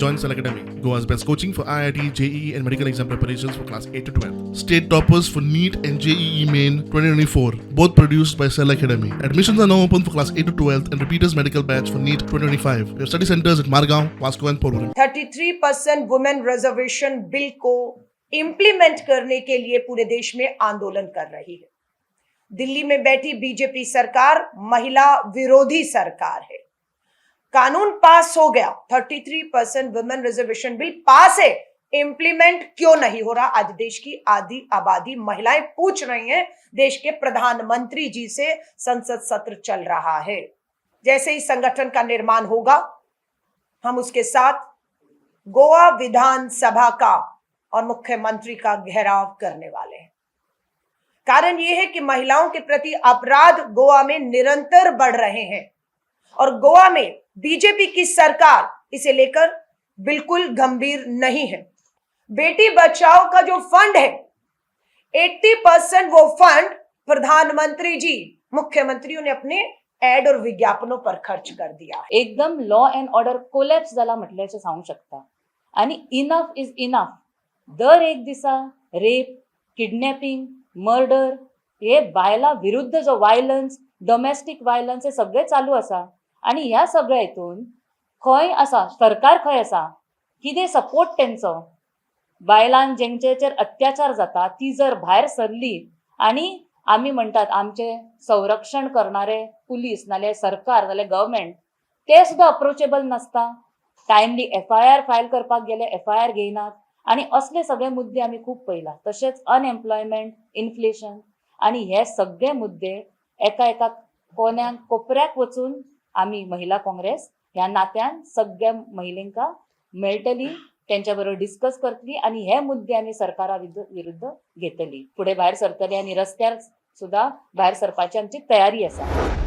Join Cell Academy, Goa's best coaching for IIT, JEE, and medical exam preparations for class 8 to 12. State toppers for NEET and JEE Main 2024, both produced by Cell Academy. Admissions are now open for class 8 to 12 and repeaters medical batch for NEET 2025. We have study centers at Margao, Vasco, and Porvorim. 33% women reservation bill co implement करने K लिए पूरे देश में आंदोलन कर रही है। दिल्ली में बैठी बीजेपी सरकार महिला विरोधी सरकार है। कानून पास हो गया, 33% वुमेन रिजर्वेशन बिल पास है, इंप्लीमेंट क्यों नहीं हो रहा? आज देश की आधी आबादी महिलाएं पूछ रही हैं देश के प्रधानमंत्री जी से। संसद सत्र चल रहा है, जैसे ही संगठन का निर्माण होगा, हम उसके साथ गोवा विधानसभा का और मुख्यमंत्री का घेराव करने वाले हैं। कारण यह है कि महिलाओं के प्रति अपराध गोवा में निरंतर बढ़ रहे हैं और गोवा में बीजेपी की सरकार इसे लेकर बिल्कुल गंभीर नहीं है। बेटी बचाओ का जो फंड है, 80% वो फंड प्रधानमंत्री जी, मुख्यमंत्रियों ने अपने एड और विज्ञापनों पर खर्च कर दिया है। एकदम लॉ अँड ऑर्डर कोलॅप्स जाला म्हटल्याचें सांगूंक शकता आनी इनफ is enough. दर एक दिसा रेप, किडनॅपिंग, मर्डर, हे बायलां विरुद्ध जो वायलन्स, डोमेस्टीक वायलन्स, हे सगळें चालू आसा आनी ह्या सगळ्या हितून खंय आसा सरकार, खंय आसा, कितें सपोर्ट तेंचो? बायलांक जेंचेचेर अत्याचार जाता, ती जर भायर सरली आनी आमी म्हणटात आमचे संरक्षण करणारे पुलीस नाल्यार सरकार नाल्यार गव्हर्मेंट, ते सुद्दां अप्रोचेबल नासता। टायमली एफआयआर फायल करपाक गेले, एफआयआर घेयनात आनी असले सगळे मुद्दे आमी खूब पळयला। तशेंच अनएम्प्लॉयमेंट, इन्फ्लेशन आनी हे सगळे मुद्दे एका एका कोन्याक कोपऱ्याक वचून आमी महिला काँग्रेस ह्या नात्यान सगळ्या महिलांका मेळटली, तेंच्या बरोबर डिस्कस करतली आनी हे मुद्दे आमी सरकारा विरुद्ध घेतली, फुडें भायर सरतली आनी रस्त्यार सुद्दां भायर सरपाची आमची तयारी आसा।